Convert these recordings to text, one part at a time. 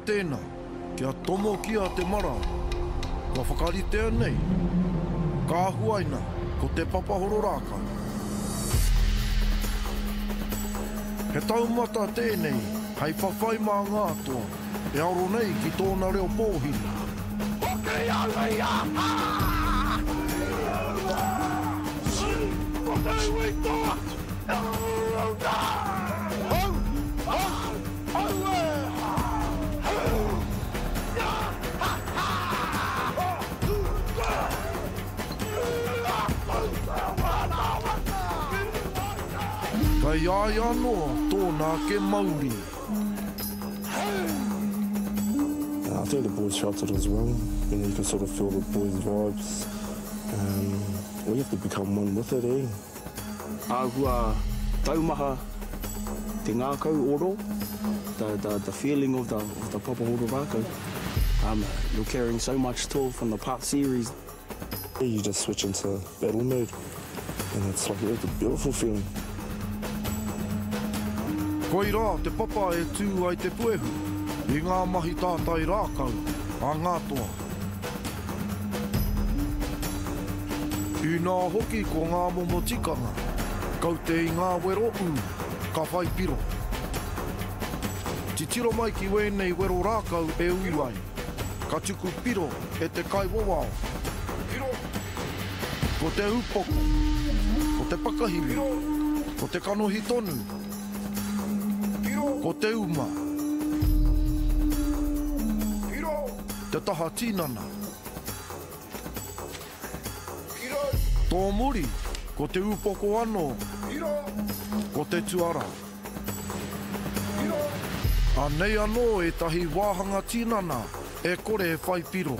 tēnā, kia tomokia te marae, kua whakaritea nei, ka huaina ko te papahoro rākau. He taumata tēnei hei whawhai mā ngā toa e aro nei ki tōna reo pōhiri. Hoki au i a Ko te iwi toa Au! Au! Auē! Kei a ia anō tōna ake mauri. I think the boys felt it as well. You know, you can sort of feel the boys' vibes. Um, we have to become one with it, eh? Āhua taumaha te ngākau oro, the, the, the feeling of the, of the papahoro rākau. Um, you're carrying so much tool from the past series. You just switch into battle mode and it's like it's a beautiful feeling. Koirā te papa e tū ai te puehu i ngā mahi tātai rākau a ngā toa. Inā hoki ko ngā momo tikanga, kaute i ngā wero ū, ka whai piro. Titiro mai ki wēnei wero rākau e ū ai, ka tuku piro e te kaiwawao. Ko te upoko, ko te pakahinu, ko te kanohi tonu, ko te uma, te taha tinana. Tō muri, ko te upoko anō, ko te tuarā. Anei anō ētahi wāhanga tinana e kore e whai piro.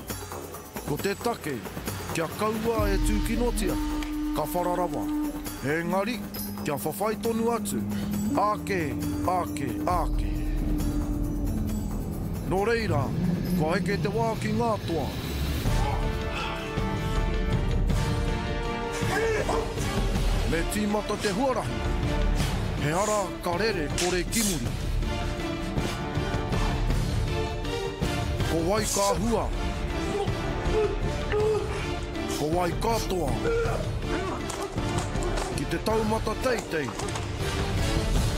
Ko te take, kia kaua e tūkinotia, ka whara rawa. Engari, kia whawhai tonu atu, āke, āke, āke. Nō reira, kua eke te wā ki ngā toa. Me tīmata te huarahi, he ara ka rere kore ki muri. Ko wai ka hua? Ko wai ka toa? Ki te taumata teitei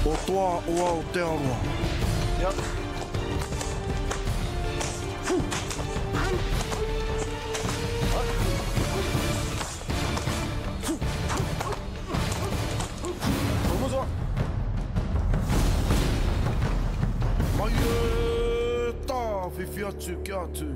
o Toa o Aotearoa. Mai e tā, whiwhi atu kia tū.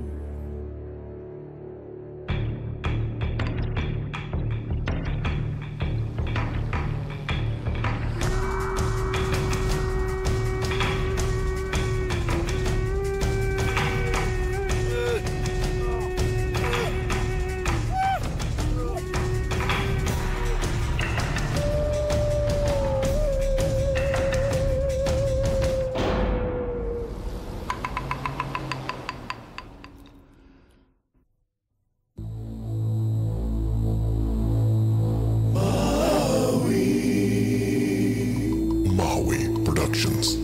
Maui Productions.